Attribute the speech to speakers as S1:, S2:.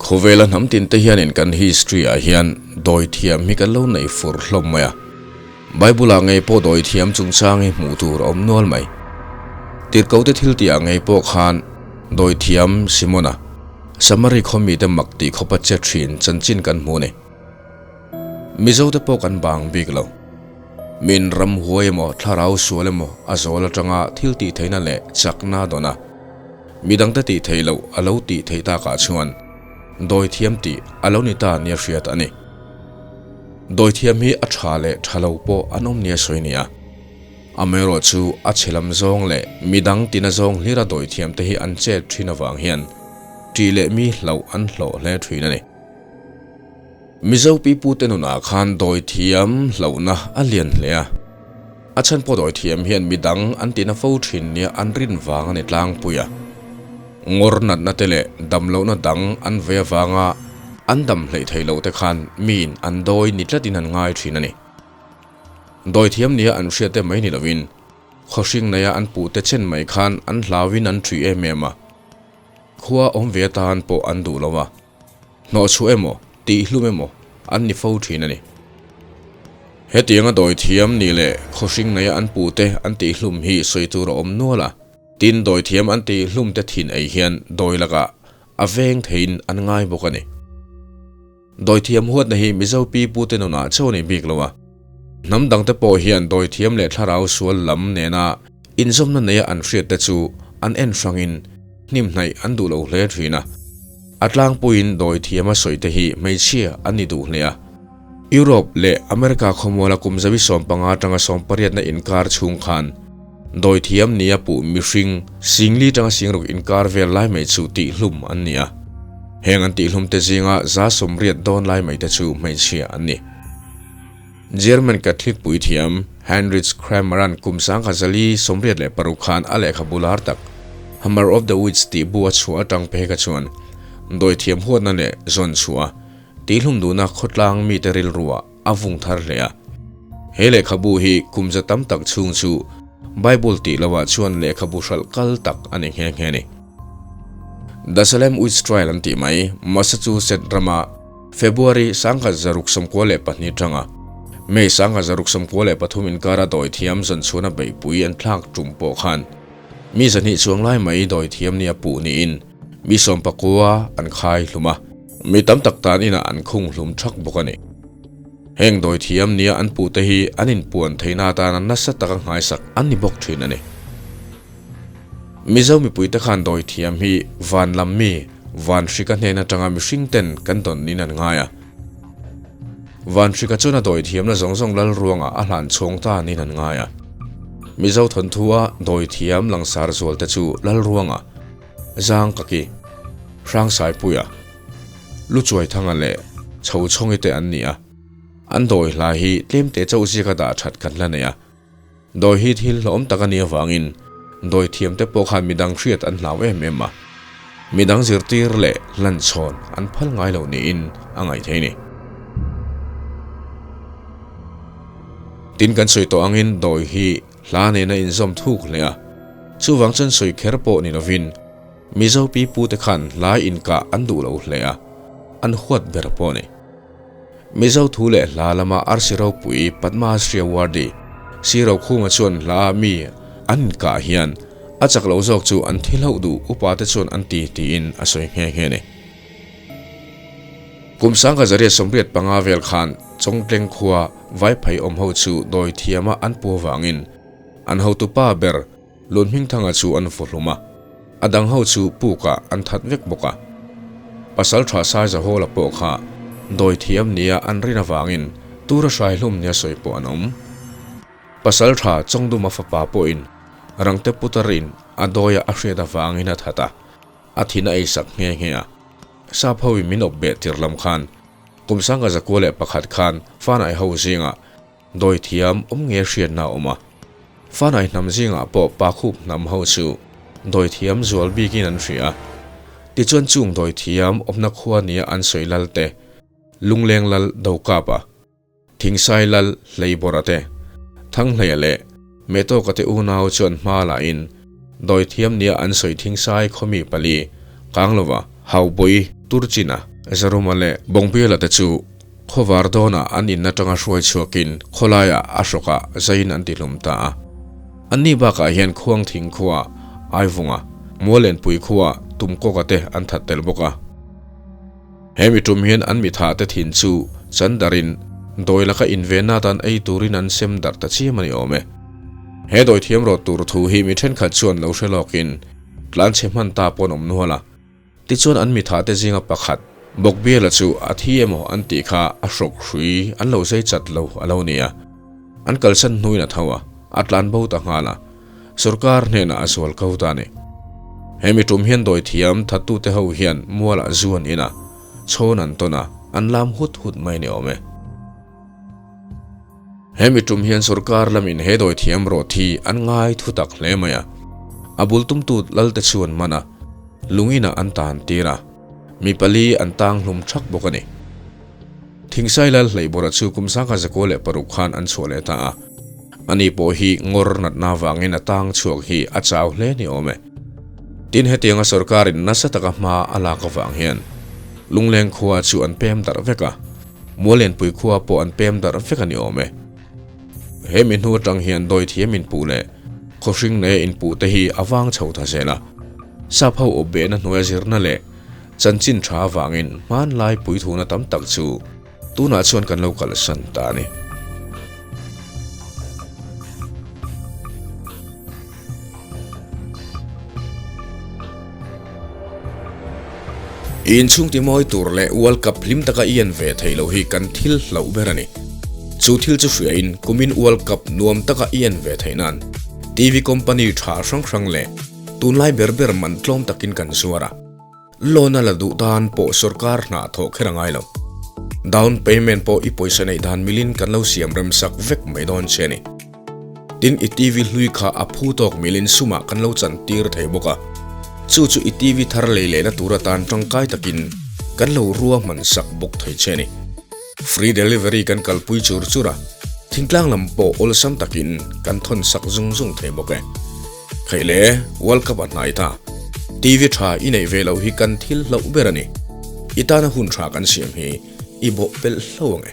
S1: Khawvela hnam tin te hianin kan history ah hian dawithiam hi kan lo nei fur hlawm mai a. Bible ah ngei pawh dawithiam chungchang hi hmuh tur a awm nual mai. Tirhkote thil tih ah ngei pawh khan dawithiam Simona, Samari khaw mite mak tih khawpa che thin chanchin kan hmu a ni. Mizo te pawh kan bang bik lo. Min ramhuai emaw thlarau sual emaw a zawl atanga thil tih theihna leh chakna a dawn a. Midangte tih theih loh a lo tih theih takah chuan dawithiam tih a lo ni ta nia hriat a ni. Dawithiam hi a tha leh tha lo pawh an awm nia sawi nia. Amaherawhchu a chhe lam zawng leh midang tina zawng hlira dawithiam te hi an chet thin avang hian ṭih leh mi hlauh an hlawh hle thin a ni. Mizo pipute nunah khan dawithiam hlauhna a lian hle a. A chhan pawh dawithiam hian midang an tina fo thin nia an rin vang a ni tlangpui a. Ngawr natna te leh damlohna dang an ve avanga an dam hleih theih loh te khan miin an dawi ni tlatin an ngai thin a ni. Dawithiam nia an hriat te mai ni lovin khawhring neia an puhte chen mai khan an hlauin an ṭhi em em a. Khua awm ve atan pawh an duh lo a. Hnawhchhuah emaw, tihhlum emaw an ni fo thin a ni. Hetianga dawithiam nih leh khawhring neia an pute an tihhlum hi sawi tur a awm nual a. Tin, dawithiam an tihhlum te thin ei hian dawi lakah a veng theiin an ngai bawk a ni. Dawithiam huatna hi Mizo pi pute nunah chauh a ni bik lo a. Hnam dangte pawh hian dawithiam leh thlarau sual lam nena inzawmna neia an hriatte chu an en hrangin hnimhnaih an duh lo hle thin a. A tlangpuiin dawithiama sawite hi hmeichhia an ni duh hle a. Europe leh America khawmuala kum zabi 15 atanga 18 na inkar chhung khan dawithiam nia puh mihring singli tanga singruk inkar vel lai mai chu tihhlum an ni a. Heng an tihhlum te zinga 180 dawn lai mai te chu hmeichhia an ni. German Catholic puithiam Heinrich Kramer-a'n kum 1486 khan a lehkhabu lar tak Hammer of the Witch tih bu a chhuah atang pheka chuan dawithiam huatna leh zawn chhuah tihlum duhna khawtlang mite rilruah a vung thar hle a. He lehkhabu hi kum za tam tak chhung chu Bible tih lohah chuan lehkhabu hralh kal tak a ni nghe nghe a ni. The Salem Witch Trial an tih mai Massachusetts rama February 1692 tanga May 1693 inkara dawithiam zawnchhuana beihpui an thlak tum pawh khan mi 200 chuang lai mai dawithiam nia puh niin mi 19 an khai hlum a, mi tam tak tan inah an khung hlum thak bawk a ni. Heng dawithiam nia an puhte hi an inpuan theihna atana nasa taka nghaisak an ni bawk thin a ni. Mizo mipuite khan dawithiam hi van lam mi Van hrika hnen atanga mihring ten kan dawn niin an ngai a. Van hrika chuan a dawi thiamna zawng zawng lal ruangah a hlan chhawng ta niin an ngai a. Mizo thawnthua dawi thiam langsar zual te chu lal ruangah Zang Kaki, Hrangsaipuia, Luchuaithanga leh Chhochhawngi te an ni a. An dawi hla hi tlemte chauh ziaka dah that kan la nei a. Dawi hi thil hlawm tak a nih avangin dawi thiamte pawh khan midang hriat an hlau em em a, midang zirtir leh hlanchhawn an phal ngai lo niin a ngaih theih a ni. Tin kan sawi tawh angin dawi hi hla nena inzawm thuk hle a, chuvang chuan sawi kher pawh ni lovin Mizo pipute khan hla inkah an duh lo hle a, an huat ber pawh a ni. Mizo thu leh hla lama arsi ropui Padma Shri Awardee Si Rokhunga chuan hla mi an inkah hian a chak lo zawk chu an thi hlauh duh upa te chuan an ti tiin a sawi nghe nghe a ni. Kum 1985 vel khan Chawngtleng khua Vaiphei awm ho chu dawi thiama an pu avangin an hotupa ber Lunhmingthanga chu an fu hlum a, a dang ho chu pukah an that vek bawk a. Pasal tha Saiza Hawla pawh kha dawi thiam nia an rin avangin tura hrai hlum nia sawi pawh an awm. Pasal tha Chawngduma fapa pawhin Rangte Putarin a dawia a hriat avangin a that a, a thin a eisak nghe nghe a. Sap hoin min awp beh tir lam khan kum 1901 khan Fanai ho zingah Dawi thiam awm nge hriatna a awm a, Fanai hnam zingah pawh Pakhup hnam ho chu dawi thiam zual bikin an hria a. Tichuan chung dawi thiam awmna khua nia an sawi lal te, Lungleng lal Dokapa, Thingsai lal Hleibawra te, Thanghleia leh Metawka te unau chuan hma lahin dawi thiam nia an sawi Thingsai khawmi pali, Kanglova, Haubawi, Turchina. Zaruma leh Bawngbiala te chu khawvar dawnah an in atanga hruai chhuakin khawlaiah a hrawkah zaiin an tihlum ta a. Anni bakah hian Khuangthing khua, Aivunga, Mualenpui khua, Tumkawka te an that tel bawk a. He mi tum hian an mitha te thin chu chan darin dawi laka invenna atan ei turin an sem darh ta chiam a ni awm e. He dawi thiam rawt tur thu hi mi thenkhat chuan lo hre lawkin tlanchhe hman ta paw'n awm nual a. Tichuan an mitha te zinga pakhat, Bawkbiala chu a thi emaw an tih kha a hrawk hrui an lo zai chat lo a lo ni a. An kalsan hnuin a tho a, a tlan bo ta nghal a. Sorkar hnenah a zual ko ta a ni. Hemi tum hian dawithiam thattute ho hian mualah zu an in a, chhawn an tawn a, an lam hut hut mai ni awm e. Hemi tum hian sorkar lamin he dawithiam rawt hi an ngai thu tak hle mai a. A bul tumtu lalte chu an man a, lungin-ah an tan tir a, mi pali an tang hlum thak bawk a ni. Thingsai lal hleihbawrha chu kum sangha zakua leh paruk khan an chhuah leh ta a. Ani pawh hi ngawr natna avangin a tang chhuak hi a chau hle ni awm e. Tin hetianga sorkarin nasa taka hma a lak avang hian Lungleng khua chu an pem darh vek a, Muallianpui khua pawh an pem darh vek a ni awm e. He mi hnu atang hian dawithiam inpuh leh khawhring neia inpuh te hi a vang chho ta zel a. Sap ho awpbehna hnuaia zirna leh chanchin tha avangin hmanlai puithuna tam tak chu Tunah chuan kan lo kalsan ta a ni. I inchhung ti mawi tur leh World Cup hlim taka i en ve theih loh hi kan thil hlauh ber a ni. Chu thil chu hriain kumin World Cup nuam taka i en ve theih nan TV company tha hrang hrang leh tunlai ber ber man tlawm takin kan zuar a. Loan a la duh tan pawh sorkar hna thawh kher a ngai lo. Down payment pawh i pawisa neih dan milin kan lo siam rem sak vek mai dawn che a ni. Tin i TV hlui kha a phu tawk milin sumah kan lo chan tir thei bawk a. Chu chu i TV thar lei lehna tur atan tangkai takin kan lo ruahman sak bawk thei che a ni. Free delivery kan kalpui chur chur a, thingtlang lam pawh awlsam takin kan thawn sak zung zung thei bawk e. Khaih le, World Cup a hnai ta. TV tha i neih ve loh hi kan thil hlauh ber a ni. I tana hun tha kan siam hi i bawh pelh hlo ang e.